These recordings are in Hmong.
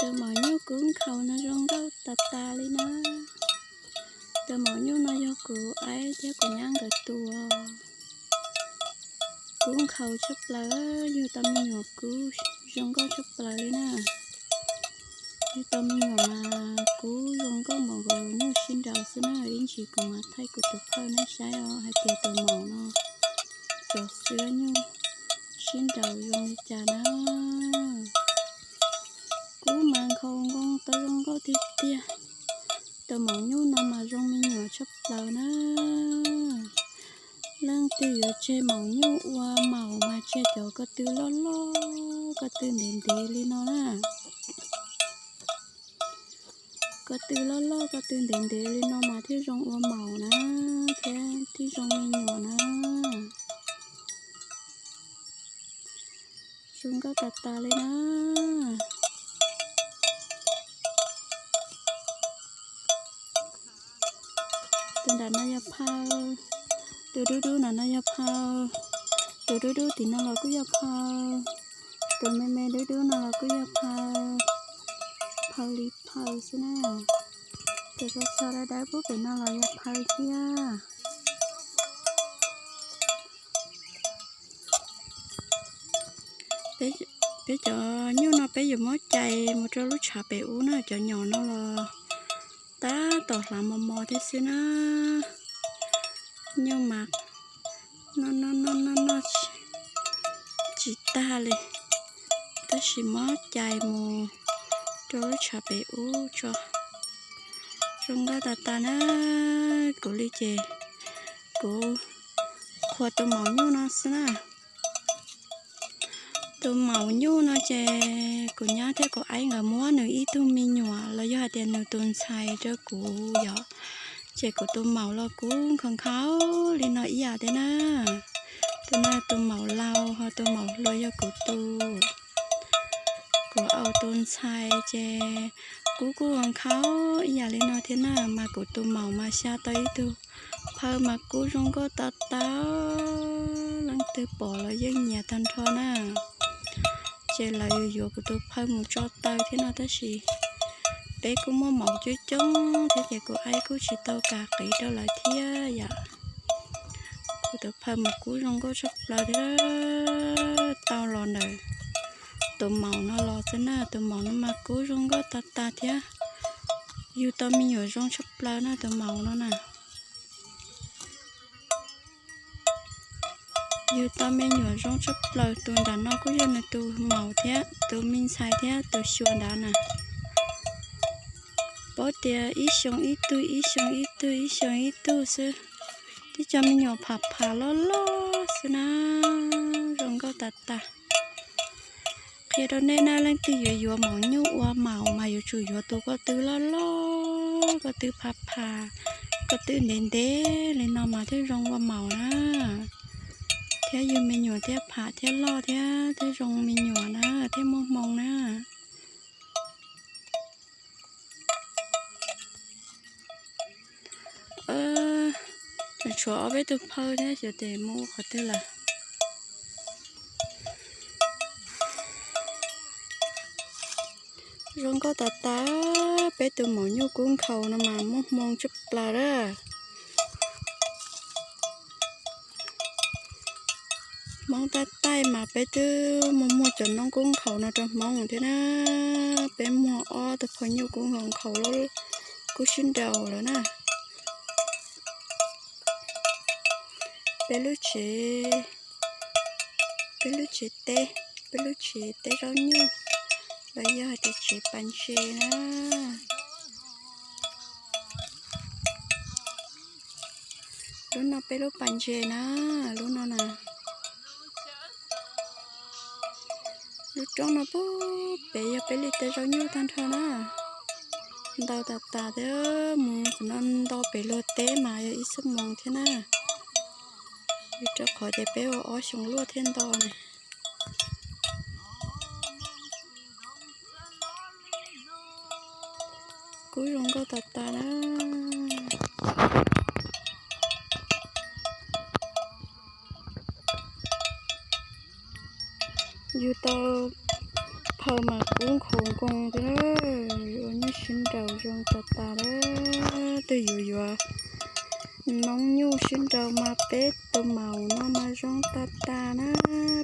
Tus maum nyuj kub nkhaus no zoo nkauj tas tas li na. Tus maum nyuj no yog kuv aib thiab kuv nyab nkawd tus. Kub nkhaus tshaj plaws, yug tau me nyuam kub zoo nkauj tshaj plaws li na. Yug tau me nyuam mas kub zoo nkauj npaum nkaus nyuj sib nraus xwb na, ib ntsis kuv mam thaij kuv tus phauj nej saib os hais tias tus maum no txog xwb nyuj sib nraus zoo li cas na. Kub mas nkhaus nkoo tau zoo nkauj tiag tiag. Tus maum nyuj no mas zoo me nyuam tshaj plaws na. Leej twg yuav tseg maum nyuj ua maum mas tseg cov ko tw loj loj ko tw ntev ntev li no na. Ko tw loj loj ko tw ntev ntev li no mas thiaj zoo ua maum na, thiab thiaj zoo me nyuam na. Zoo nkauj tas tas li na. Tus nram no yog phaw, tus dub dub nram no yog phaw, tus dub dub tim no los kuj yog phaw, tus me me dub dub no los kuj yog phaw, phaw li phaw xwb na. Tus txho txho dawb dawb pub pem no los yog phaw thiab. Peb cov nyuj no peb yuav muab cais mus rau lub tshav pem ub na, cov nyom no los tab tom hlav mos mos thiab xwb na. Nyuj mas noj noj noj noj noj tsis tag li, tab sis muab cais mus rau lub tshav pem ub tso. Zoo nkauj tas tas na, kuv li ces kuv qhuas tus maum nyuj no xwb na. Tus maum nyuj no ces kuv nyab thiab kuv aib nkawd muab nws ib tug me nyuam los yog hais tias nws tus ntxhais rau kuv yom. Ces kuv tus maum los kuj nkhaus nkhaus li no ib yam thiab na. Tus no tus maum laus ho tus maum hluas yog kuv tus. Kuv au tus ntxhais ces kuj kuj nkhaus ib yam li no thiab na, mas kuv tus maum mas xya tau ib tug phaw mas kuj zoo nkauj tas tas, leej twg pom los yeej nyiam tag nrho na. Ces lawv yuav kuv tus phaw mus tso taw thiab no tab sis peb kuj muaj maum coob coob thiab ces kuv aib kuj tsis tau kam qiv rau lawv thiab yom. Kuv tus phaw mas kuj zoo nkauj tshaj plaws thiab, tau los ntawm tus maum no los xwb na, tus maum no mas kuj zoo nkauj tas tas thiab. Yug tau me nyuam zoo tshaj plaws na tus maum no na. Yug tau me nyuam zoo tshaj plaws, tus nram no kuj yog nws tus maum thiab tus me ntxhais thiab tus xyuas nrad na. Paub tias ib xyoo ib tug, ib xyoo ib tug, ib xyoo ib tug xwb. Tib co me nyuam pham pham loj loj xwb na, zoo nkauj tas tas. Qhia rau nej na, leej twg yuav yuav maum nyuj ua maum mas yuav tsum yuav tus ko tw loj loj, ko tw pham pham, ko tw ntev ntev li no mas thiaj zoo ua maum na. Thiab yug me nyuam thiaj pham thiab loj thiab thiaj zoo me nyuam na, thiaj muaj hmoo na. Tseem tshuav ob peb tug phaw thiab xyov tes mus ua qhov twg lawm. Zoo nkauj tas tas, peb tus maum nyuj kub nkhaus no mas muaj hmoo tshaj plaws lawm. Hmoob tab taij mas peb twb muaj muag cov noob kub nkhaus no rau Hmoob thiab na. Peb muag ob tug phaw nyuj kub nkhaus nkhaus lawm, kub sib nraus lawm na. Peb lub tsev, peb lub tsev teb, peb lub tsev teb zaub nyuj, los yog hais tias tsev pas ntses na. Lub no peb lub pas ntses na, lub no na. Lub roob no pub pem yog peb li teb zaub nyuj tag nrho na. Ntau tas tas thiab, mus qhov no nto pem luag teb mas yog ib xuab moos thiab na. Vim rau qhov tias peb ua ob xyoo luaj thiaj nto na. Kub zoo nkauj tas tas na. Yug tau Phaw mas kub nkhaus nkoos tiag, ua nyuj sib nraus zoo tas tas lawm. Twb yuav yuav noob nyuj sib nraus mas peb tus maum no mas zoo tas tas na.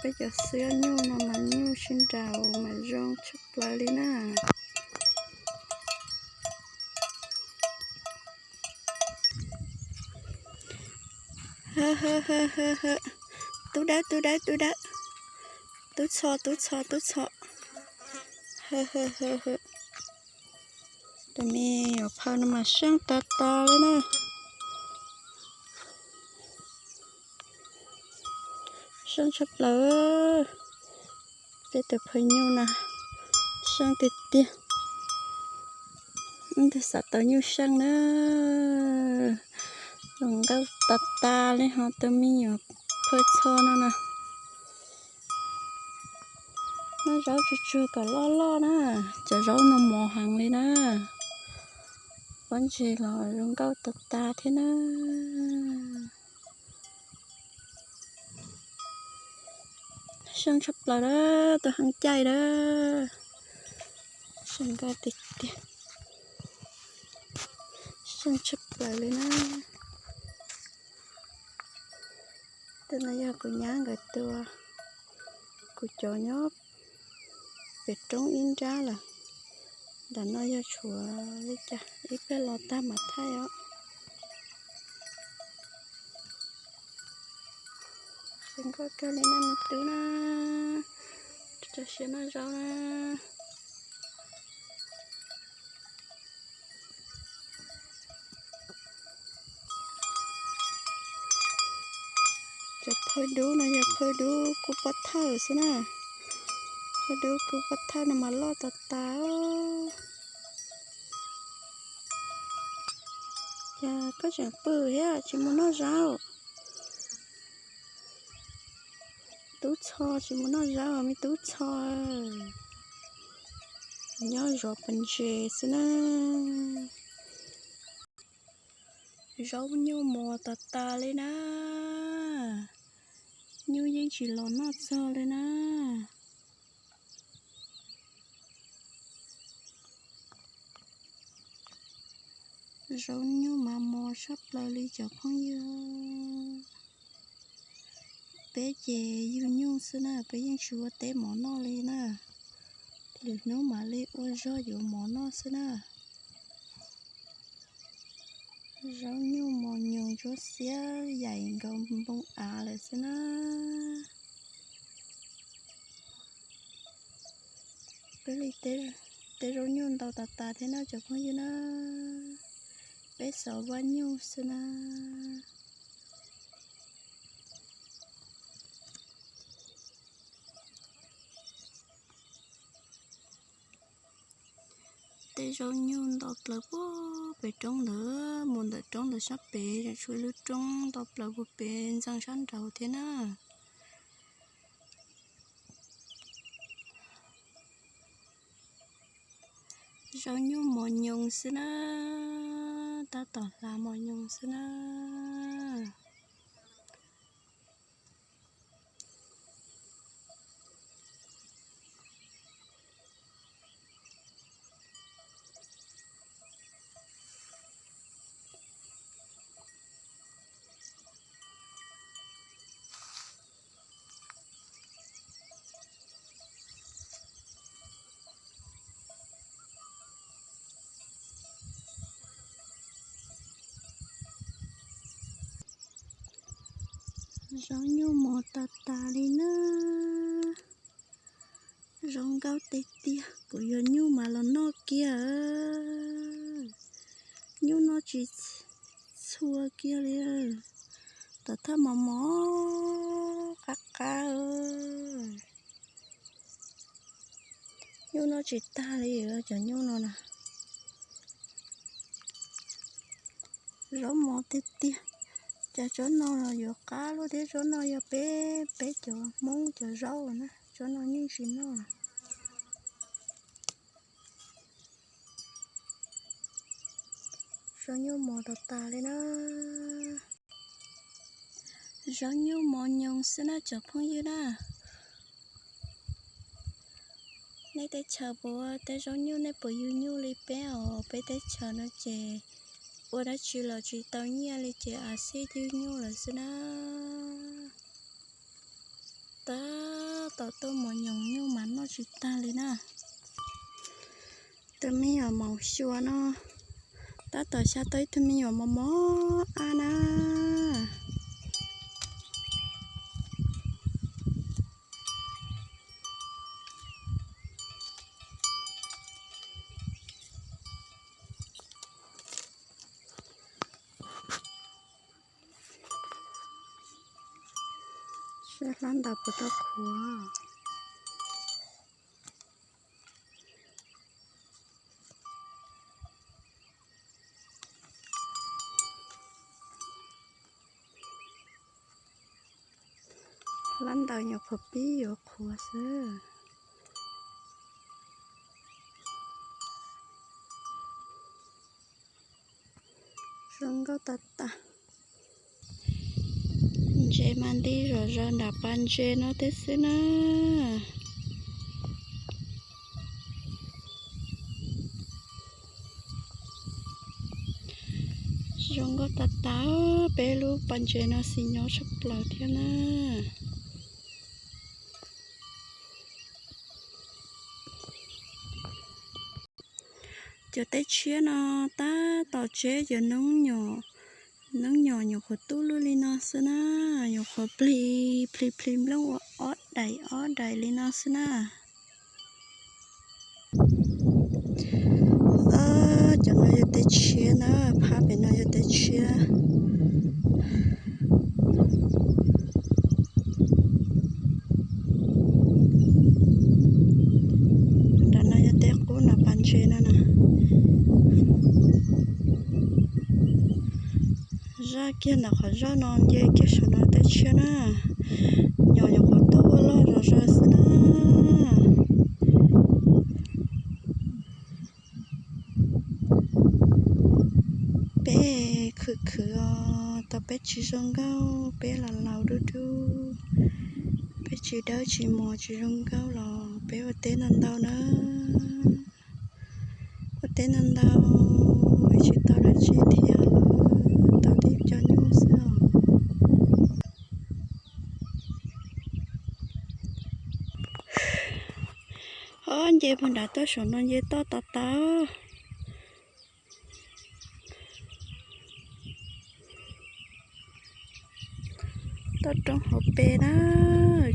Peb cov xwb nyuj no mas nyuj sib nraus mas zoo tshaj plaws li na. Tub dawb, tub dawb, tub dawb. Tub txho, tub txho, tub txho. Tus me nyuam phaw no mas seej tas tas li na. Seej tshaj plaws. Peb tus phaw nyuj na, seej tiag tiag. Ib tug xav tau nyuj seej na. Zoo nkauj tas tas li ho tus me nyuam phaw txho no na. Noj zaub tsuag tsuag kom loj loj na. Cov zaub no mos heev li na. Pob ntseg los zoo nkauj tas tas thiab na. Seej tshaj plaws lawm, tus heev caij lawm. Seej nkauj tiag tiag. Seej tshaj plaws li na. Tus no yog kuv nyab nkawd tua, kuv cov nyob pem roob ib nrab lawm. Ntawm no yog tshuav li cas ib pliag los tag mam thaij os. Zoo nkauj kawg li na me tub na. Rau siab noj zaub na. Cov phaw dub no yog phaw dub kub pob thawj xwb na. Phaw dub kub pob thawj no mas loj tas tas. Cas koj tseem pw thiab tsis mus noj zaub? Tub txho tsis mus noj zaub, me tub txho nyob zov pas ntses xwb na. Zaub nyuj mos tas tas li na. Nyuj yeej tsis los noj txog li na. Zaub nyuj mas mos tshaj plaws li cov phooj ywg. Peb ces yug nyuj xwb na, peb yeej tsis ua teb mov noj li na. Lwm hnub mam li ua zog yuav mov noj xwb na. Zaub nyuj mos nyoos ntsuab xiab yaim nkaus npoo av lawm xwb na. Peb li teb zaub nyuj ntau tas tas thiab na cov phooj ywg na. Peb xov vaj nyuj xwb na. Teb zaub nyuj ntau plaws puag pem roob ntawd, mus ntawm roob ntawd sab pem, tshuav ib lub roob ntau plaws puag pem ntxeev sab nraud thiab na. Zaub nyuj mos nyoos xwb na, tab tom hlav mos nyoos xwb na. Zaub nyuj mos tas tas li na. Zoo nkauj tiag tiag, kuv yuav nyuj mas los noj kiag. Nyuj noj tsis txhua kiag li. Tom thawj mos mos qab qab. Nyuj noj tsis tag li cov nyuj no na. Zaub mos tiag tiag. Cas tsob no yuav qab lub thiab, tsob no yog peb, peb cov Hmoob cov zaub na, tsob no yeej tsis noj. Zaub nyuj mos tas tas li na. Zaub nyuj mos nyoos xwb na cov phooj ywg na. Teb chaws puas ua teb zaub nyuj, nej puas yug nyuj li peb os? Peb teb chaws no ces ua dab tsi los tsis tau nyiaj li ces a xij yug nyuj lawm xwb na. Tab tom tuaj mos nyoos nyuj mas noj tsis tag li na. Tus me nyuam maum xyuas no, tab tom xya tau ib tug me nyuam mos mos ab na. Saib hlob ntaus puas tau qhuav. Hlob ntaus nyuam qhuav pib yuav qhuav xwb. Zoo nkauj tas tas. Ntses mas nti zom zaws nram pas ntses no thiab xwb na. Zoo nkauj tas tas, peb lub pas ntses no xis nyob tshaj plaws thiab na. Cov teb tshiab no tab tom tseb cov noob nyom, noob nyom nyuam qhuav tub luaj li no xwb na, nyuam qhuav plig plig plig nplooj ua ob daim ob daim li no xwb na. Cov no yog teb tshiab na, phab pem no yog teb tshiab. Nram no yog teb qub nram pas ntses no na. Zaj kiag ntawm qhov zaj no nce kiag saum no teb tshiab na. Nyom nyuam qhuav tub ua loj zom zaws xwb na. Peb khwv khwv os, tau peb tsis zoo nkauj, peb los laus dub dub, peb tsis dawb tsis mos tsis zoo nkauj los peb ua teb ntau ntau na. Ua teb ntau ntau, tsis tau dab tsi thiab, tau tib co nyuj xwb os. Ob nce puag nrad tuaj saum no nce toj tas tas. Toj roob hauv pes na,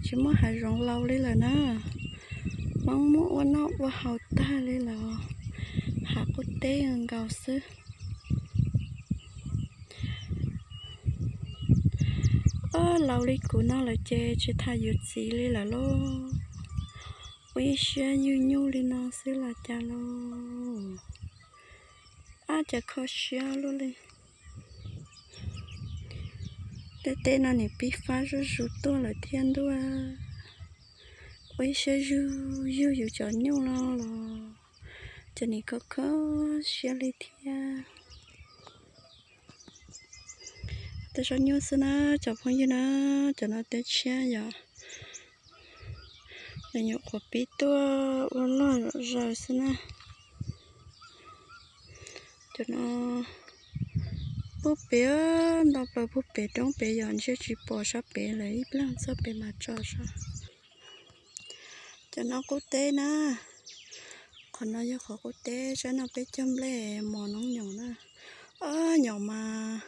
tsis muaj hav zoov laus li lawm na. Hmoob muab ua noj ua haus tag li lawm, hav qub teb nkaus xwb. Ob, laus li kuv no lawm ces tsis tas yuav txiv li lawm lauj. Ua ib siab yug nyuj li no xwb los cas lauj. Ab, cas kho siab luaj li. Tej teb no nim pib fab zuj zus tuaj lawm thiab ntuj. Ua ib siab yug yug yus cov nyuj no los cas nim kho kho siab li thiab. Tej zaub nyuj xwb na, cov phooj ywg na, cov no teb tshiab yom. Nws nyuam qhuav pib tuaj ua loj zom zaws xwb na. Cov no puag pem, ntau plaws puag pem roob pem yom, ntshe tsis pom sab pem lawm, ib pliag txog pem mas tso sab. Cov no qub teb na. Qhov no yog qhov qub teb, sab no peb cog nplej mos noob nyoos na. Ob, nyoos mas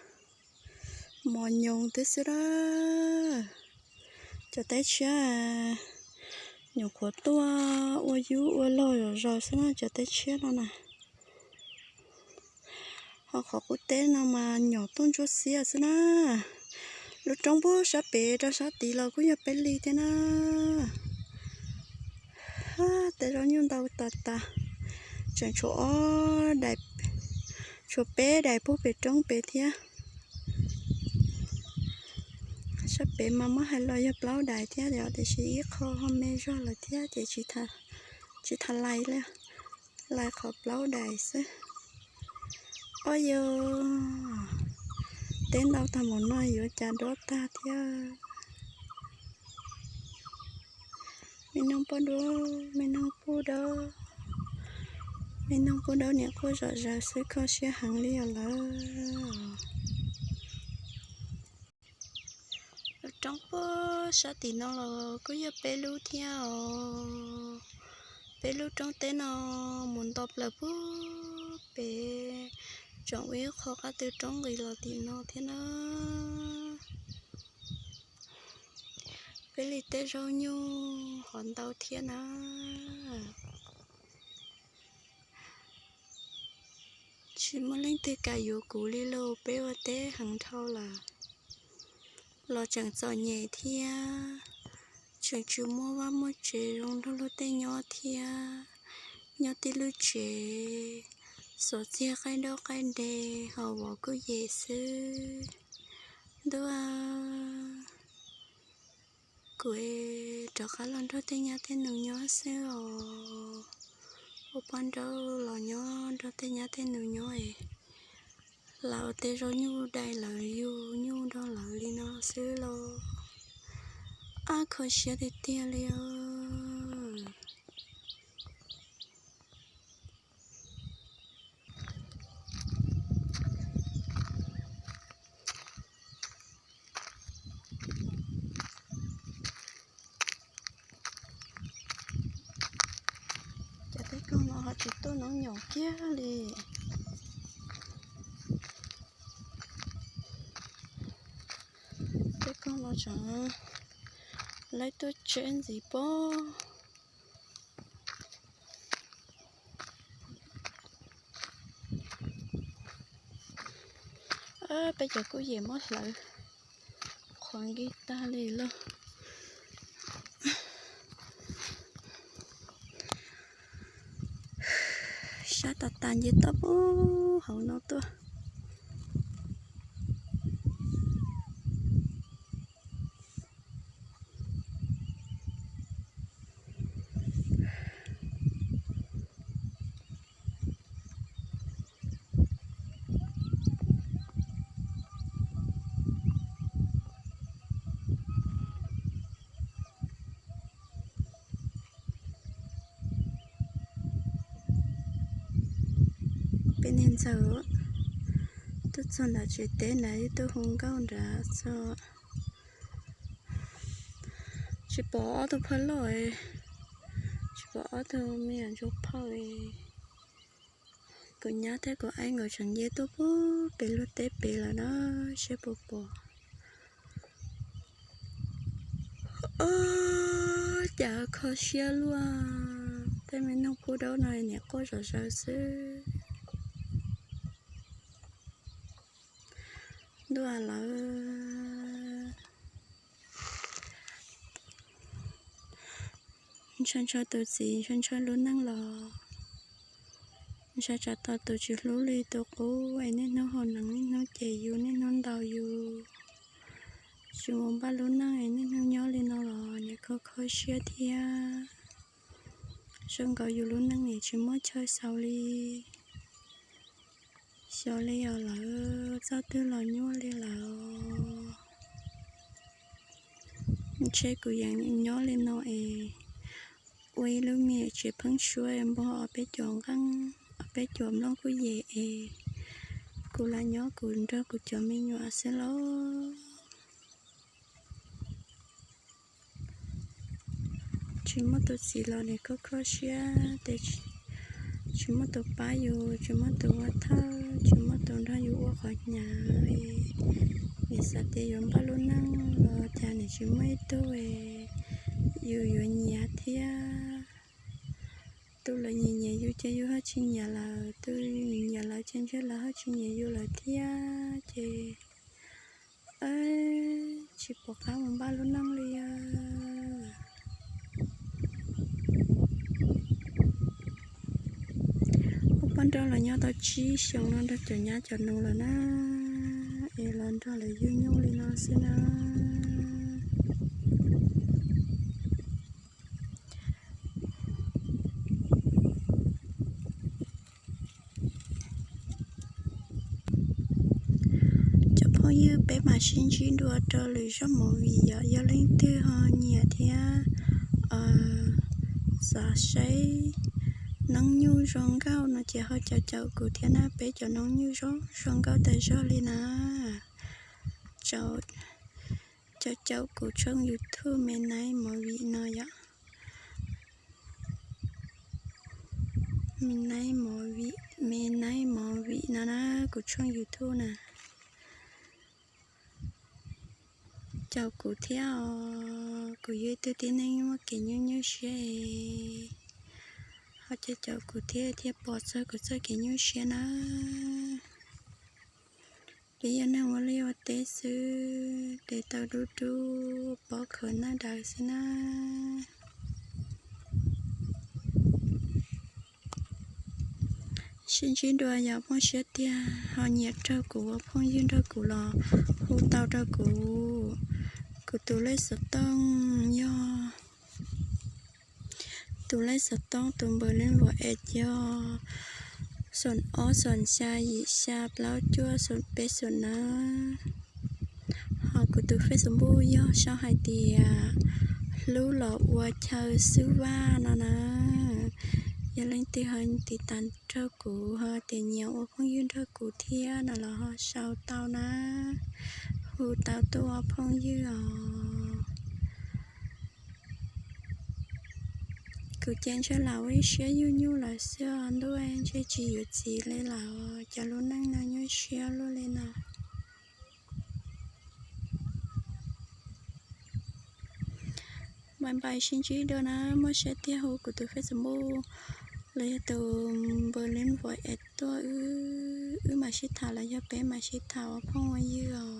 mos nyoos tib xwb a. Cov teb tshiab nyuam qhuav tuaj ua yub ua loj zom zaws xwb na, cov teb tshiab no na. Ho qhov qub teb no mas nyoos tuaj ntsuab xiab xwb na. Lub roob puag sab pem rau sab tid los kuj yog peb li thiab na. Tej zaub nyuj ntau tas tas, tseem tshuav ob daim, tshuav peb daim puag pem roob pem thiab. Sab pem mas muab hais los yog plaub daim thiab yom, tiam sis ib qho ho me zog lawm thiab ces tsis tas lais li, lais qhov plaub daim xwb. Ob yog, teb ntau tag npaum no yuav cas dob tag thiab. Me noog poj nruab, me noog pub dawb, me noog pub dawb niam quaj zom zaws xwb, kho siab heev li os lawv. Lub roob puag sab tim no los kuj yog peb lub thiab os. Peb lub roob teb no mus nto plaws puag pem, tseem ua ib qho qab tw roob nqis los tim no thiab na. Peb li tej zaub nyuj hov ntau thiab na. Tsis muaj leej twg kam yuav kuv li lauj, peb ua teb heev dhau lawm, los tseem txom nyem thiab, tseem tsis muaj vaj muaj tsev zoo nrog luag tej nyob thiab. Nyob tib lub tsev xov txiag qaij nrauj qaij nre, ho vov kuj yem xwb. Ntuj, kuv rov qab los nrog tej nyab tej nus nyob xwb os. Ua poj nrauj los nyob nrog tej nyab tej nus nyob es, lam ua tej zaub nyuj dai lawv yug nyuj nrog lawv li no xwb los, ab kho siab tiag tiag li os. Cov tej koog no ho tsis tuaj noo nyoos kiag li. Tej koog no tseem laib tuaj tseb ntxiv pob. Peb cov kuj yem muab hlawv qhuav nqi tag li lauj. Sab tas tas nce toj puag hauv no tuaj. Peb niag ntxawg tuaj txog nram tsev teb nrad, tuaj hu nkauj nrad txog, tsis pom ob tug phauj loj, tsis pom ob tug me nyuam ntsuag phauj. Kuv nyab thiab kuv aib nkawd tseem nce tuaj puag pem luag teb pem lawm na, seb puas pom. Ob, cas kho siab luaj, tej me noog pub daub no niam quaj zom zaws xwb. Ntuj lawv, ntshaw ntshaw tus txiv ntshaw ntshaw lub neej los, ntshaw tsam tos tus tsis hlub li tus qub es niaj hnub haus nees, niaj hnub cem yus, niaj hnub ntaus yus, tsis mus npaj lub neej es niaj hnub nyob li no los niam kho kho siab thiab. Zoo nkaus yus lub neej es tsis muaj chaw xaus li. Xyov li os lawv, txoj twg los nyuaj li lawm. Ntshe kuv yeej nyob li no es ua ib lub me nyuam tsev pheeb suab npog ob peb cuam nqeej, ob peb cuam nplooj kuj yem es kuv lam nyob kuv nrog kuv cov me nyuam xwb lauj. Tsis muaj tus txiv los niam kho kho siab, tsis muaj tus pab yus, tsis muaj tus ua thawj, tsis muaj tus nrog yus ua qhov hnyav. Niam xav tias yuav npaj lub neej los cas niam tsis muaj ib tug yus yuav nyiam thiab. Tus lawv nyiam nyiam yus ces yus ho tsis nyiam lawv, tus nyiam lawv ces ntshe lawv ho tsis nyiam yus lawm thiab ces tsis pom qab mus npaj lub neej li. Ua poj nrauj los nyob tau tsib xyoos no nrog cov nyab cov nus lawm na, es los nrog lawv yug nyuj li no xwb na. Cov phooj ywg, peb mam sib ntsib dua rau lwm zaj movie, yog leej twg ho nyiam thiab xav saib noob nyuj zoo nkauj no ces ho caum caum kuv thiab na, peb cov noob nyuj zoo zoo nkauj tas zog li na. Caum caum kuv tshooj YouTube Me Naib Movie no yom. Me Naib Movie, Me Naib Movie no na, kuv tshooj YouTube na. Caum kuv thiab os, kuv yog ib tug tib neeg muaj kev nyuaj nyuaj siab es, ho caum caum kuv thiab thiaj pom txog kuv txoj kev nyuaj siab na. Peb yog neeg ua liaj ua teb xwb, tes taw dub dub, pov khawv naj daws xwb na. Sib ntsib dua yog phooj ywg tiag ho nyiam raug kuv ua phooj ywg nrog kuv los hu tau rau kuv. Kuv tus lej xov tooj yog, tus lej xov tooj tus npawb lej npawb es yog xoom ob xoom xya yim xya plaub cuaj xoom peb xoom nawb. Ho kuv tus Facebook yog sau hais tias Hlub Los Ua Chaw Xwb Vaj no na. Yog leej twg ho tiv tam raug kuv ho tias nyiam ua phooj ywg nrog kuv thiab no los ho sau tau na, hu tau tuaj ua phooj ywg os. Kuv ces ntshe lam ua ib siab yuj nyuj lawm xwb os, ntuj ntshe tsis yuav txiv li lawm, cov lub neej no nyuaj siab luaj li no. Npais npais sib ntsib dua na, muaj siab tiag hu kuv tus Facebook los yog tus npawb lej npawb es tuaj, wb mam sib tham los yog peb mam sib tham ua phooj ua ywg os.